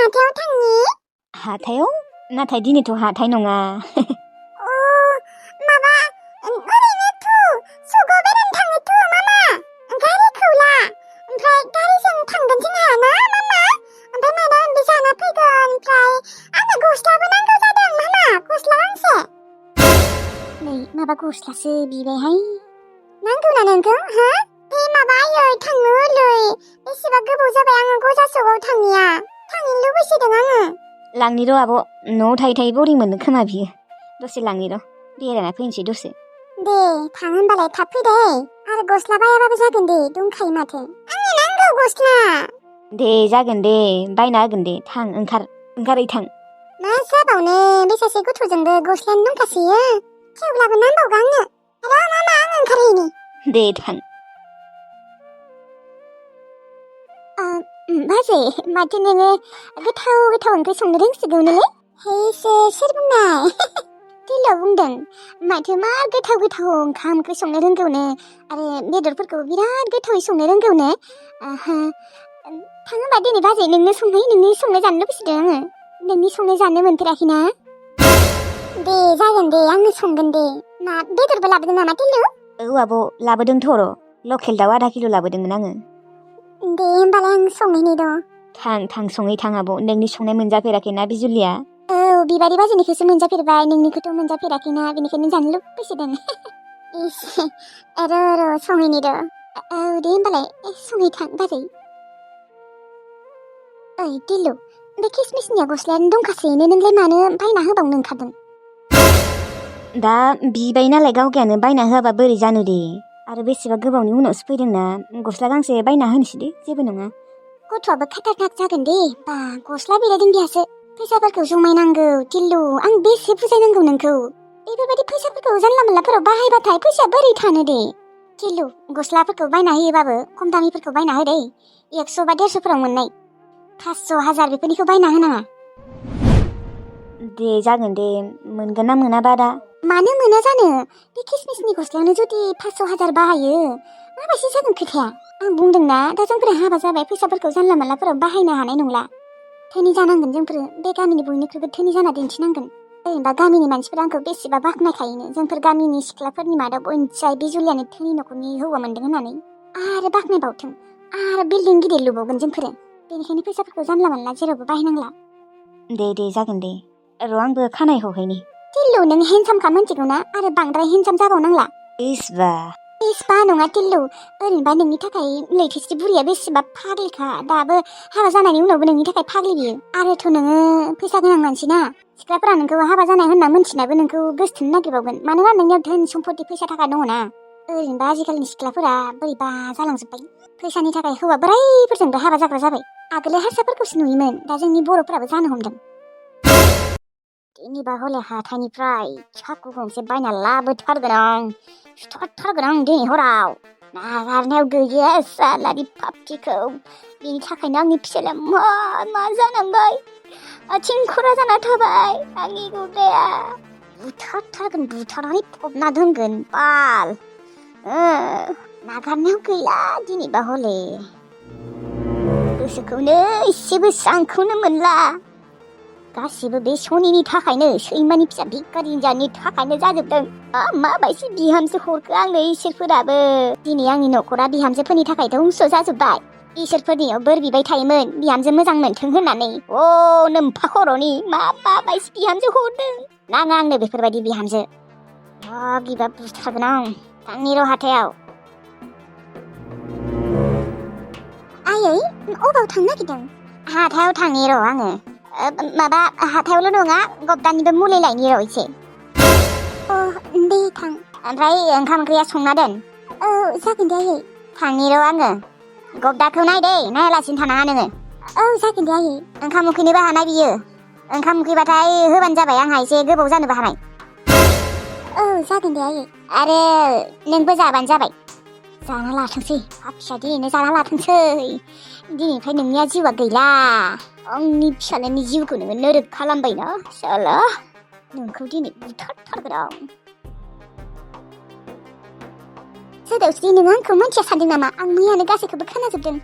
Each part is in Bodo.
हाथायाव थांनि हाथायाव नाथाय दिनैथ' हाथाय नङा माबा ओरैनो सुगाव बेरायनो थांनो मामा गारिखौ ला ओमफ्राय गारिजों थांगोन जोंहा ना मामा ओमफ्राय माबा जाना फैगोन ओमफ्राय आंनो गस्लाबो नांगौ जादों मामा गस्ला गांसे नै माबा गस्लासो बिबायहाय नांगौना नोंखौ हा माबा आयै थांनो ओलै बेसेबा गोबाव जाबाय आङो गजासगाव थांनिया थांनो लुबैसोदों आङो लांनि र' आब' न'आव थायै थायै बरिं मोनो खोमा बियो दसे लांनि र' बेरायना फैनोसै दसे दे थां होनबालाय थाब फै दे आरो गस्ला बायाबाबो जागोन दे दंखायो माथो आंनो नांगौ गस्ला दे जागोन दे बायना होगोन दे थां ओंखारै थां मा जाबावनो बे सासे गथ'जोंबो गस्लायानो दंखासैयो थेवब्लाबो नांबावगौ आंनो र' मामा आं ओंखारहैनि दे थां बाजै माथो नोङो गोथाव ओंख्रि संनो रोंसिगौनोलै सोर बुंनाय दिल' बुंदों माथो मा गोथाव ओंखाम ओंख्रि संनो रोंगौनो आरो बेदरफोरखौ बिराद गोथावै संनो रोंगौनो थाङोबा दिनै बाजै नोंनो संनाय जानो लुबैसिदों आङो नोंनि संनाय जानो मोनफेराखैना दे जागोन दे आंनो संगोन दे मा बेदरबो लाबोदों नामा दिल' औ आब' लाबोदोंथ' र' लकेल दाउ 1/2 किल' लाबोदोंमोन आङो दे होमबालाय आं संहैनि दं थां सङै थां आब' नोंनि संनाय मोनजाफेराखैना बिजुलिया औ बिबारि बाजैनिखौसो मोनजाफेरबाय नोंनिखौथ' मोनजाफेराखैना बेनिखायनो जानो लुबैसोदों इस र' संहैनि औ दे होमबालाय संहै थां बाजै ओइ दिलु बे किसमिसनिया गस्लायानो दंखासैनो नोंलाय मानो बायना होबावनो ओंखारदों दा बिबाय नालाय गावगायानो बायना होआबा बोरै जानो दे आरो बेसेबा गोबावनि उनावसो फैदोंना गस्ला गांसे बायना होनोसै दे जेबो नङा गथ'आबो खाथारनाक जागोन दे बा गस्ला बिलायदों बेहासो फैसाफोरखौ जमायनांगौ दिल्लु आं बेसे बुजायनांगौ नोंखौ बेफोरबायदि फैसाफोरखौ जानला मोनलाफोराव बाहायबाथाय फैसाया बोरै थानो दे दिल्लु गस्लाफोरखौ बायना होयोबाबो खम दामिफोरखौ बायना हो दे 100 बा 150 मोननाय 500 1000 बेफोरनिखौ बायना होनाङा दे जागोन दे मोनगोन ना मोनाबा दा मानो मोना जानो बे किसमिसनि गस्लायावनो जुदि 500 1000 बाहायो माबायदि जागोन खोथाया आं बुंदोंना दा जोंफोरा हाबा जाबाय फैसाफोरखौ जानला मोनलाफोराव बाहायनो हानाय नंला धोनि जानांगोन जोंफोर बे गामिनि बयनिख्रुइबो धोनि जाना दिन्थिनांगोन ओरैनोबा गामिनि मानसिफोरा आंखौ बेसेबा बाख्नायखायोनो जोंफोर गामिनि सिख्लाफोरनि मादाव बयनिफ्राय बे जुलियानो धोनि न'खरनि हौवा मोनदों होननानै आरो बाख्नायबावथों आरो बिल्डिं गिदिर लुबावगोन जोंफोरो बेनिखायनो फैसाफोरखौ जानला मोनला जेरावबो बाहायनांला दे जागोन दे र' आंबो खानाय हहैनि दिल्लु नों हेन्डसामखा मिन्थिगौना आरो बांद्राय हेन्डसाम जाबावनांला इस बा नङा दिल्लु ओरैनोबा नोंनि थाखाय लैथोसि बुरिया बेसेबा फाग्लिखा दाबो हाबा जानायनि उनावबो नोंनि थाखाय फाग्लि बियो आरोथ' नोङो फैसा गोनां मानसि ना सिख्लाफोरा नोंखौ हाबा जानाय होनना मोनथिनाबो नोंखौ गोसोथोनो नागिरबावगोन मानोना नोंनियाव धोन सम्पति फैसा थाखा दङना ओरैनोबा आजिखालिनि सिख्लाफोरा बोरैबा जालांजोब्बाय फैसानि थाखाय हौवा बोराइफोरजोंबो हाबा जाग्रा जाबाय आगोलहाय हारसाफोरखौसो नुयोमोन दा जोंनि बर'फोराबो जानो हमदों दिनैबा हले हाथाइनिफ्राय साखु गंसे बायना लाबोथारगोन आं सुथारथारगोन आं दिनै हराव नागारनायाव गैया सालानि पाप्टिखौ बेनि थाखायनो आंनि फिसालाया मा जानांबाय आथिं खरा जाना थाबाय आंनि गुड्राया बुथारनानै फबना दोनगोन बाल नागारनायाव गैला दिनैबा हले गोसोखौनो एसेबो स्रांखौनो मोनला गासिबो बे सनिनि थाखायनो सैमानि फिसा भिखारि हिनजावनि थाखायनो जाजोबदों माबायदि बिहामजो हरखो आंनो इसोरफोराबो दिनै आंनि न'खरा बिहामजोफोरनि थाखाय धंस जाजोब्बाय इसोरफोरनियाव बोर बिबाय थायोमोन बिहामजो मोजां मोनथों होननानै नोम्फा खर'नि माबायदि बिहामजो हरदों नाङा आंनो बेफोरबायदि बिहामजो गिबा बुथारगोन आं थांनि र' हाथायाव आयै अबाव थांनो नागिरदों हाथायाव थांनि र' आङो माबा हाथायावल' नङा गब्दानिबो मुलि लायनि र' एसे दे थां ओमफ्राय ओंखाम ओंख्रिया संना दोन औ जागोन दे आयै थांनि र' आङो गब्दाखौ नाय दे नायालासिनो थानाङा नोङो औ जागोन दे आयै ओंखाम उखैनोबो हानाय बियो ओंखाम उखैबाथाय होबानो जाबाय आंहा एसे गोबाव जानोबो हानाय औ जागोन दे आयै आरो नोंबो जाबानो जाबाय जाना लाथोंसै फिसा दिनैनो जाना लाथोंसै दिनैनिफ्राय नोंनिया जिउआ गैला आंनि फिसालानि जिउखौ नोङो नोरोग खालामबायना साला नोंखौ दिनै बुथारथारगोन आं सोदौस्रि नों आंखौ मोनथिया सानदों नामा आं मैयानो गासैखौबो खोनाजोबदों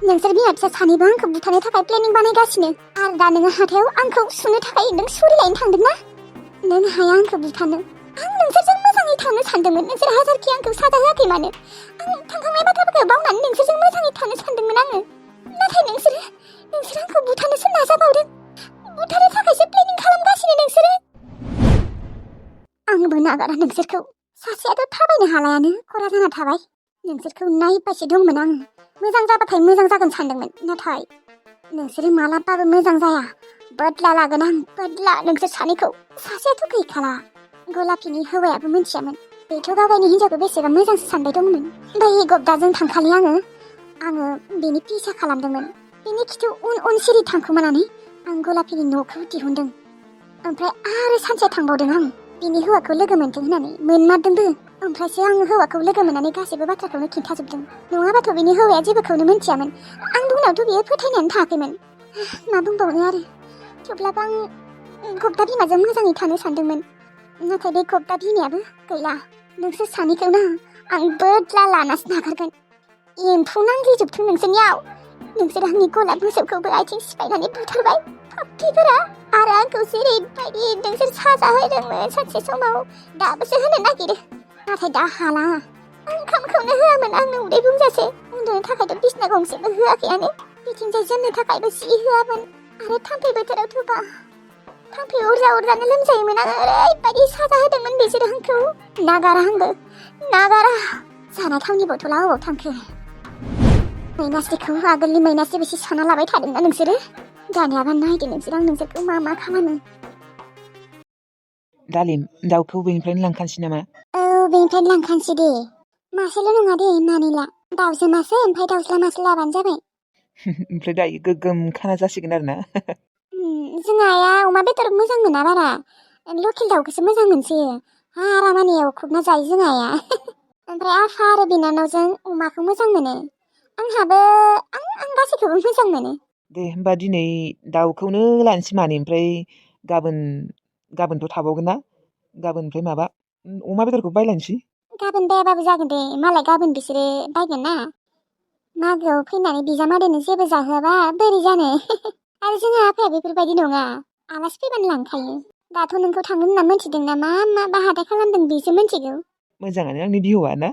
नोंसोर बिमा फिसा सानैबो आंखौ बुथारनो थाखाय प्लेनिं बानायगासिनो आरो दा नोङो हाथायाव आंखौ सुनो थाखाय नों सुरिलायनो थांदोंना नों हाया आंखौ बुथारनो आं नोंसोरजों मोजाङै थानो सानदोंमोन नोंसोर हाजारखि आंखौ साजा होआखै मानो आं थांखांनाय बाथ्राफोरखौ बावनानै नोंसोरजों मोजाङै थानो सानदोंमोन आङो नाथाय नोंसोर आंखौ बुथारनोसो नाजाबावदों बुथारनो थाखायसो प्लेनिं खालामगासिनो नोंसोरो आंबो नागारा नोंसोरखौ सासेयाथ' थाबायनो हालायानो खरा जाना थाबाय नोंसोरखौ नायबायसो दंमोन आं मोजां जाबाथाय मोजां जागोन सानदोंमोन नाथाय नोंसोरो मालाबाबो मोजां जाया बदला लागोन आं बदला नोंसोर सानैखौ सासेयाथ' गैखाला गलापिनि हौवायाबो मिथियामोन बेथ' गावगायनि हिन्जावखौ बेसेबां मोजांसो सानबाय दंमोन ओमफ्राय गब्दाजों थांखालि आङो बेनि पिसा खालामदोंमोन बेनि खिथु उन सिरि थांखोमानानै आं गलापिनि न'खौ दिहुनदों ओमफ्राय आरो सानसे थांबावदों आं बिनि हौवाखौ लोगो मोनथों होननानै मोनमारदोंबो ओमफ्रायसो आङो हौवाखौ लोगो मोननानै गासैबो बाथ्राखौनो खिन्थाजोबदों नङाबाथ' बिनि हौवाया जेबोखौनो मिन्थियामोन आं बुंनायावथ' बियो फोथायनानै थायाखैमोन मा बुंबावनो आरो थेवब्लाबो आं गब्दा बिमाजों मोजाङै थानो सानदोंमोन नाथाय बे गब्दा बिमायाबो गैला नोंसोर सानैखौनो आं बदला लानासो नागारगोन एम्फौ नांग्लिजोबथों नोंसोरनियाव नोंसोर आंनि गलाब मोसौखौबो आथिं सिफायनानै बुथारबाय पाप्पिफोरा आरो आंखौ जेरैबायदि नोंसोर साजा होदोंमोन सानसे समाव दाबोसो होनो नागिरो नाथाय दा हाला ओंखामखौनो होआमोन आंनो उदै बुंजासे उन्दुनो थाखायथ' बिसना गंसेबो होआखैयानो बिथिंजाय जोमनो थाखायबो सि होआमोन आरो थाम्फै बोथोरावथ' बा थाम्फै अरजानो लोमजायोमोन आं ओरैबायदि साजा होदोंमोन बिसोरो आंखौ नागारा आंबो नागारा जानाय थावनि बथला अबाव थांखो मैनास्रिखौ आगोलनि मैनास्रि बेसे साना लाबाय थादोंना नोंसोरो दानियाबा नायदो नोंसोर आं नोंसोरखौ मा खालामो दालिम दाउखौ बेनिफ्रायनो लांखानोसै नामा औ बेनिफ्रायनो लांखानोसै दे मासेल' नङा दे मानैला दाउजो मासे ओमफ्राय दाउज्ला मासे लाबानो जाबाय ओमफ्राय दायो गोगोम खाना जासिगोन आरो ना जोंहा आइया अमा बेदर मोजां मोना बारा लकेल दाउखौसो मोजां मोनसोयो हारामानि एवख्रुबना जायो जोंहा आइया ओमफ्राय आफा आरो बिनानावजों अमाखौ मोजां मोनो आंहाबो आं गासैखौबो मोजां मोनो दे होमबा दिनै दाउखौनो लानोसै माने ओमफ्राय गाबोनथ' थाबावगोन ना गाबोन ओमफ्राय माबा अमा बेदरखौ बायलानोसै गाबोन बायाबाबो जागोन दे मालाय गाबोन बिसोरो बायगोन ना मागोआव फैनानै बिजामादैनो जेबो जाहोआबा बोरै जानो आरो जोंहा आफाया बेफोरबायदि नङा आलासि फैबानो लांखायो दाथ' नोंखौ थांगोन होनना मिथिदोंना मा बाहाथाय खालामदों बेसो मिथिगौ मोजाङानो आंनि बिहौआ ना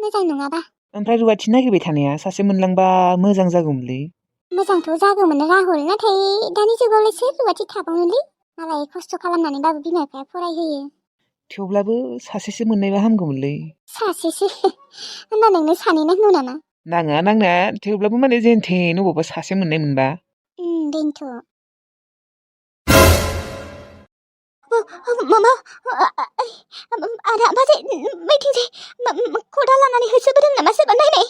मोजां नङाबा ओमफ्राय रुवाथि नागिरबाय थानाया सासे मोनलांबा मोजां जागौमोनलै मोजांथ' जागौमोन राहुल नाथाय दानि जुगावलाय सोर रुवाथि थाबावनोलै मालाय खस्थ' खालामनानैबाबो बिमा बिफाया फरायहोयो थेवब्लाबो सासेसो मोननायबा हामगौमोनलै सासेसो होनबा नोंनो सानै नांगौ नामा नाङा नांना थेवब्लाबो माने जेन थेन अबावबा सासे मोननाय मोनबा बेनोथ' मामा आदा बाजै बैथिंजाय खदाल लानानै होसोबोदों नामा सोरबा नायनाय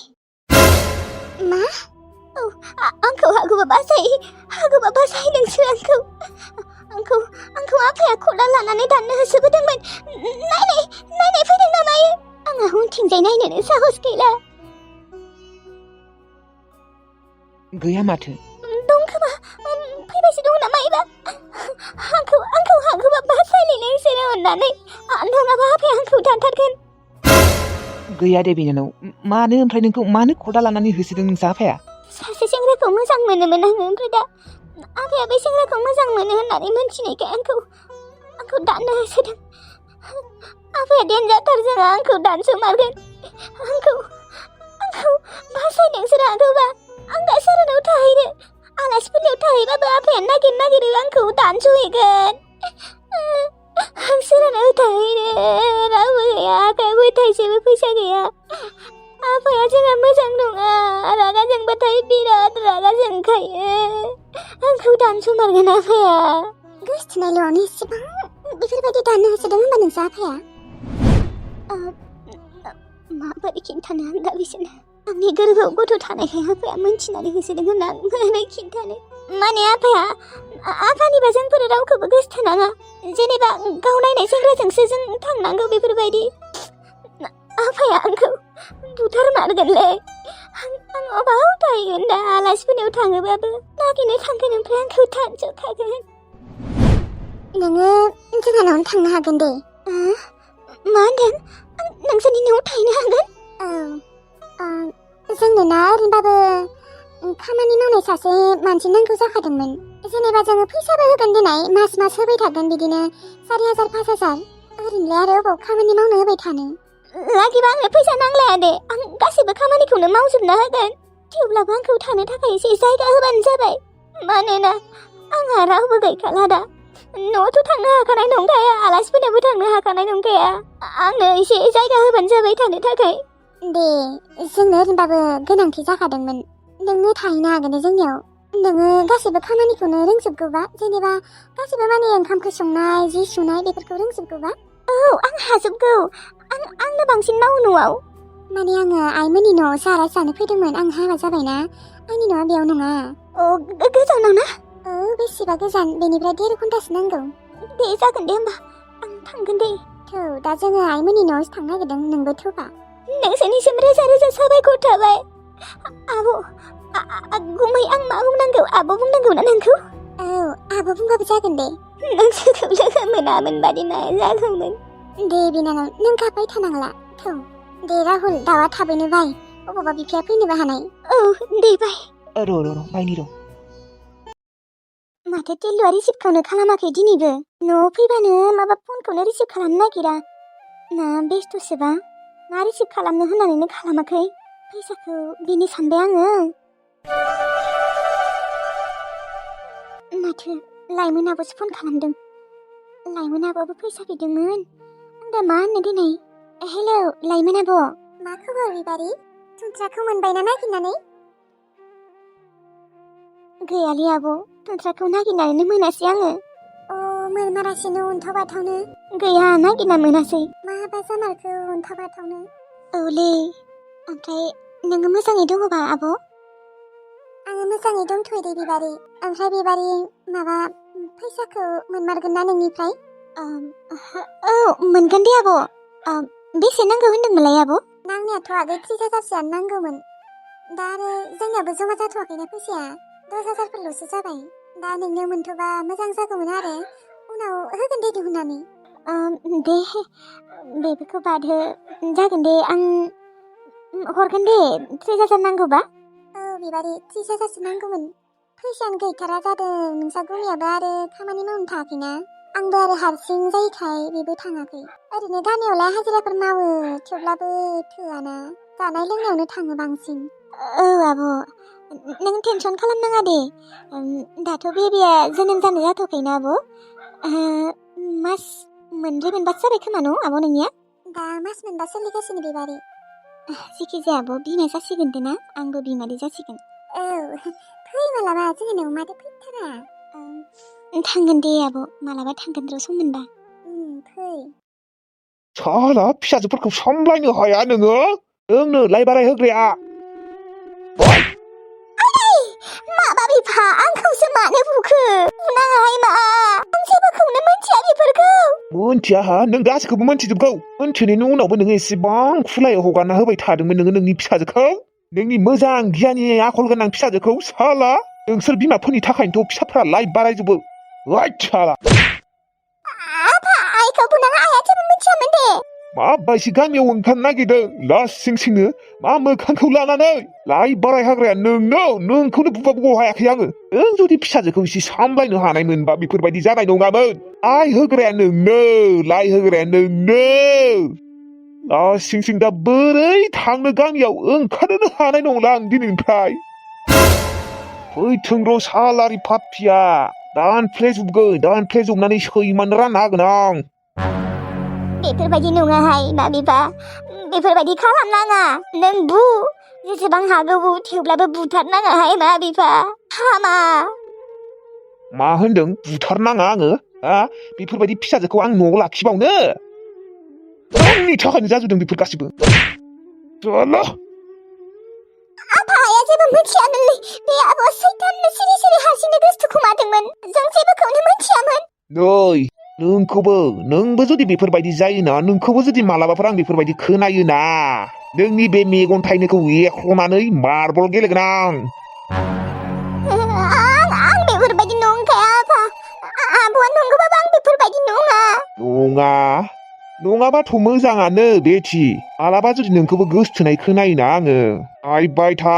मा औ आंखौ हागौबा बासाय नोंसोर आंखौ आफाया खदाल लानानै दाननो होसोबोदोंमोन नायनाय फैदों नामा आंहा उनथिंजाय नायनोनो साहस गैला गैया माथो दं खोमा फैबायसो दं नामा एबा आंखौ हागौबा बासायलै नोंसोरो अननानै नङाबा आफाया आंखौ दानथारगोन गैया दे बिनानाव मानो ओमफ्राय नोंखौ मानो खदाल लानानै होसोदों नोंसा आफाया सासे सेंग्राखौ मोजां मोनोमोन आङो ओमफ्राय दा आफाया बे सेंग्राखौ मोजां मोनो होननानै मोनथिनायखाय आंखौ दाननो होसोदों आफाया देनजारथार जोंहा आंखौ दानसोमारगोन आंखौ बासाय नोंसोर हागौबा आं दा सोरनाव थाहैनो आलासिफोरनियाव थाहैबाबो आफाया नागिरो आंखौ दानस'हैगोन आं सोरनाव थाहैनो रावबो गैया आखायाव थाइसेबो फैसा गैया आफाया जोंहा मोजां नङा रागा जोंबाथाय बिराद रागा जोंखायो आंखौ दानस'मारगोन आफाया गोसथोनायल'आवनो इसेबां बेफोरबायदि दाननो होसोदों होनबा नोंसा आफाया माबोरै खिन्थानो आं दा बिसोरनो आंनि गोरबोआव गथ' थानायखाय आफाया मोनथिनानै होसोदों होनना आं बोरै खिन्थानो माने आफानिबा जोंफोर रावखौबो गोसथोनाङा जेनेबा गाव नायनाय सेंग्राजोंसो जों थांनांगौ बेफोरबायदि आफाया आंखौ बुथारमारगोनलै आं अबाव थाहैगोन दा आलासिफोरनियाव थाङोबाबो नागिरनो थांगोन ओमफ्राय आंखौ दानस'खागोन नोङो जोंहानावनो थांनो हागोन दे मा होनदों नोंसोरनि न'आव थाहैनो हागोन औ जोंनो ना ओरैनोबाबो खामानि मावनाय सासे मानसि नांगौ जाखादोंमोन। जेनेबा जोङो फैसाबो होगोन दिनै मास होबाय थागोन बिदिनो 4,000 5,000 ओरैनोलाय आरो अबाव खामानि मावनो होबाय थानो। लागिबा आंनो फैसा नांलाया दे, आं गासैबो खामानिखौनो मावजोबना होगोन। थेवब्लाबो आंखौ थानो थाखाय एसे जायगा होबानो जाबाय, मानोना आंहा रावबो गैखाला दा। न'आवथ' थांनो हाखानाय नंखाया, आलासिफोरनाबो थांनो हाखानाय नंखाया। आंनो एसे जायगा होबानो जाबाय थानो थाखाय। दे, जोंनो ओरैनोबाबो गोनांथि जाखादोंमोन। नोंनो थाहैनो हागोन जोंनियाव। नोङो गासैबो खामानिखौनो रोंजोबगौबा, जेनेबा गासैबो माने ओंखामखौ संनाय, जि सुनाय बेफोरखौ रोंजोबगौबा। औ, आं हाजोबगौ। आंनो बांसिन मावो न'आव। माने आङो आइमोननि न'आवसो आलासि जानो फैदोंमोन। आं हाबा जाबायना, आंनि न'आ बेयाव नङा। गोजानाव ना? औ, बेसेबा गोजान, बेनिफ्राय 1.5 घन्टासो नांगौ। दे जागोन दे होमबा, आं थांगोन दे। थौ, दा जोङो आइमोननि न'आवसो थांनो नागिरदों, नोंबो थौबा। नोंसोरनिसिम रोजा रोजा साबायखर थाबाय। आब' गुमै, आं मा बुंनांगौ? आब' बुंनांगौ ना नोंखौ? औ, आब' बुंबाबो जागोन दे। नोंसोरखौ लोगो मोनामोन बादि मा जागौमोन। दे बिनानाव, नों गाबबाय थानांला। थौ, दे राहुल, दाउआ थाबैनो बाय, अबावबा बिफाया फैनोबो हानाय। औ, दे बाय। र' बायनि र'। माथो टिल्लुआ रिसिभखौनो खालामाखै दिनैबो। न'आव फैबानो माबा फनखौनो रिसिभ खालामनो नागिरा। ना बेस्थ'सोबा, ना रिसिभ खालामनो होननानैनो खालामाखै। फैसाखौ बिनो सानबाय आङो। माथो लाइमोनाबोसो फन खालामदों। लाइमोनाबो फैसा बिदोंमोन। आं दा मा होननो दिनै? हेलौ लाइमोन आब'। मा खबर बिबारि? थुन्थ्राखौ मोनबायना नागिरनानै? गैयालै आब', थुन्थ्राखौ नागिरनानैनो मोनासै आङो। मोनमारासिनो अन्थाव बाथावनो। गैया, नागिरना मोनासै। माबा जामारखो अन्थाव बाथावनो? औलै, ओमफ्राय नोङो मोजाङै दङबा आब'? आङो मोजाङै दंथ'यो दे बिबारि। ओमफ्राय बिबारि, माबा फैसाखौ मोनमारगोन ना नोंनिफ्राय? औ, मोनगोन दे आब'। बेसे नांगौ होनदोंमोनलाय आब'? नांनायाथ' आगै 30,000सोआनो नांगौमोन। दा आरो जोंनियाबो जमा जाथ'वाखैना फैसाया, 10,000फोरल'सो जाबाय। दा नोंनो मोनथ'बा मोजां जागौमोन आरो, उनाव होगोन दे दिहुननानै। दे, बेफोरखौ बाद हो। जागोन दे, आं हरगोन दे, 30,000 नांगौबा। औ बिबारि, 30,000सो नांगौमोन। फैसायानो गैथारा जादों। नोंसा गुमियाबो आरो खामानि मावनो थाङाखैना, आंबो आरो हारसिं जायोखाय बेबो थाङाखै। ओरैनो गामियावलाय हाजिराफोर मावो, थेवब्लाबो थोआना, जानाय लोंनायावनो थाङो बांसिन। औ आब', नों टेनसन खालामनाङा दे। दाथ' बेबिया जोनोम जानो जाथ'खैना आब'? मास मोनब्रै मोनबासो जाबाय खोमा न' आब' नोंनिया? दा मास मोनबा सोलिगासिनो बिबारि। जेखि जाया आब', बिमा जासिगोन दे ना, आंबो बिमादै जासिगोन। औ, फै मालाबा जोंहानाव, माथो फैथारा? थांगोन दे आब', मालाबा थांगोन र' सम मोनबा। फै। साला फिसाजोफोरखौ सामलायनो हाया नोङो? नोंनो लाइ बाराय होग्राया। माबा बिफा, आंखौसो मानो बुखो? बुनाङाहाय मा, आं जेबोखौनो मोनथिया बेफोरखौ। मोनथिया हा? नों गासैखौबो मोनथिजोबगौ। मोनथिनायनि उनावबो नोङो एसेबां खुलायाव हगारना होबाय थादोंमोन नोङो नोंनि फिसाजोखौ, नोंनि मोजां गियानि आखल गोनां फिसाजोखौ। साला नोंसोर बिमाफोरनि थाखायनोथ' फिसाफ्रा लाइफ बारायजोबो। साला आफा, आइखौ बुनाङा, आइया जेबो मिथियामोन दे। माबायसि गामियाव ओंखारनो नागिरदों लासिं सिंनो, मा मोखांखौ लानानै? लाइफ बाराय हाग्राया नोंखौनो बुबाबो हायाखै आङो। नों जुदि फिसाजोखौ एसे सामलायनो हानाय मोनबा बेफोरबायदि जानाय नङामोन। लाइ होग्राया नोंनो, लाइ होग्राया नोंनो। लासिं सिं दा बोरै थांनो गामियाव ओंखारनो हानाय नंला आं दिनैनिफ्राय। फैथों र' सालारि पापिया, दानफ्लेजोबनानै सैमानो रानना होगोन आं। बेफोरबायदि नङाहाय मा बिफा, बेफोरबायदि खालामनाङा। नों बु, जेसेबां हागौ बु, थेवब्लाबो बुथारनाङाहाय मा बिफा, हामा। मा होनदों? बुथारनाङा आङो? बेफोरबायदि फिसाजोखौ आं न'आव लाखिबावनो? आंनि थाखायनो जाजोबदों बेफोर गासिबो। साला आफाया जेबो मिथियामोनलै, बे आब'आ सैथाननो सिरि सिरि हारसिंनो गोसथोखुमादोंमोन, जों जेबोखौनो मिथियामोन। नै, नोंबो जुदि बेफोरबायदि जायोना, नोंखौबो जुदि मालाबाफोर आं बेफोरबायदि खोनायोना, नोंनि बे मेगन थाइनैखौ एख्ल'नानै मार्बल गेलेगोन आं। आं बेफोरबायदि नंखाया आफा, आब'आ नंगौबाबो आं बेफोरबायदि नङा। नङा? नङाबाथ' मोजाङानो बेथि मालाबा जुदि नोंखौबो गोसथोनाय खोनायोना आङो आइबाय था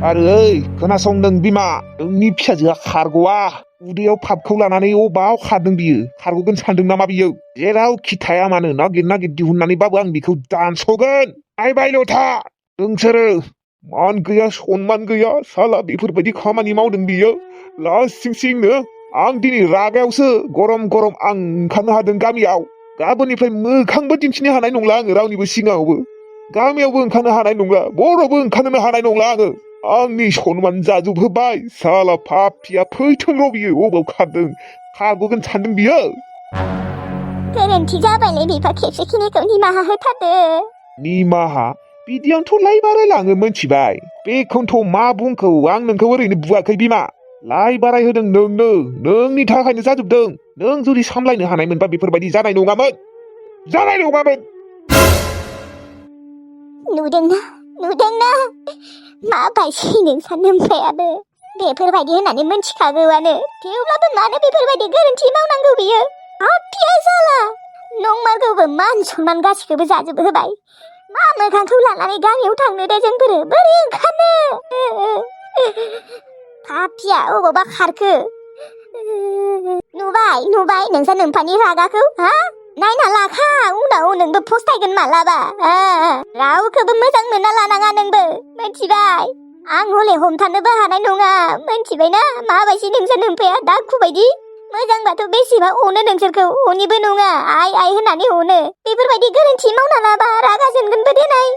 आरो ओइ खोनासं नों बिमा नोंनि फिसाजोआ खारग'आ उदैयाव पापखौ लानानै अबाव खारदों बियो खारग'गोन सानदों नामा बियो जेरावखि थाया मानो नागिर नागिर दिहुननानैबाबो आं बेखौ दानस'गोन आइबायल' था नोंसोरो मान गैया सनमान गैया साला बेफोरबायदि खामानि मावदों बियो लासिं सिंनो आं दिनै रागायावसो गरम गरम आं ओंखारनो हादों गामियाव गाबोननिफ्राय मोखांबो दिन्थिनो हानाय नंला आङो रावनिबो सिगाङावबो गामियावबो ओंखारनो हानाय नंला बर'बो ओंखारनो हानाय नंला आङो आंनि सनमान जाजोबहोबाय साला पापिया फैथों र' बियो अबाव खारदों खारग'गोन सानदों बियो गोरोन्थि जाबायलै बिफा खेबसेखिनिखौ निमाहा होथारदो निमाहा बिदियावनोथ' लाइ बारायलाङो मोनथिबाय बेखौनोथ' मा बुंखौ आं नोंखौ ओरैनो बुवाखै बिमा लाइ बाराय होदों नोंनो नोंनि थाखायनो जाजोबदों नों जुदि सामलायनो हानायमोनबा बेफोरबायदि जानाय नङामोन नुदोंना माबायदि नोंसा नोमफायाबो बेफोरबायदि होननानै मोनथिखागौआनो थेवब्लाबो मानो बेफोरबायदि गोरोन्थि मावनांगौ बियो हाथिया जाला नंमारगौबो मान सनमान गासिखौबो जाजोब होबाय मा मोखांखौ लानानै गामियाव थांनो दे जोंफोरो बोरै ओंखारनो पापिया अबावबा खारखो नुबाय नोंसा नोमफानि रागाखौ हा नायना लाखा उनाव नोंबो फस्थायगोन मालाबा रावखौबो मोजां मोनना लानाङा नोंबो मिथिबाय आं हले हमथानोबो हानाय नङा मिथिबायना माबायदि नोंसा नोमफाया दाखु बायदि मोजांबाथ' बेसेबा अनो नोंसोरखौ अनिबो नङा आइ होननानै अनो बेफोरबायदि गोरोन्थि मावना लाबा रागा जोंगोनबो देनाय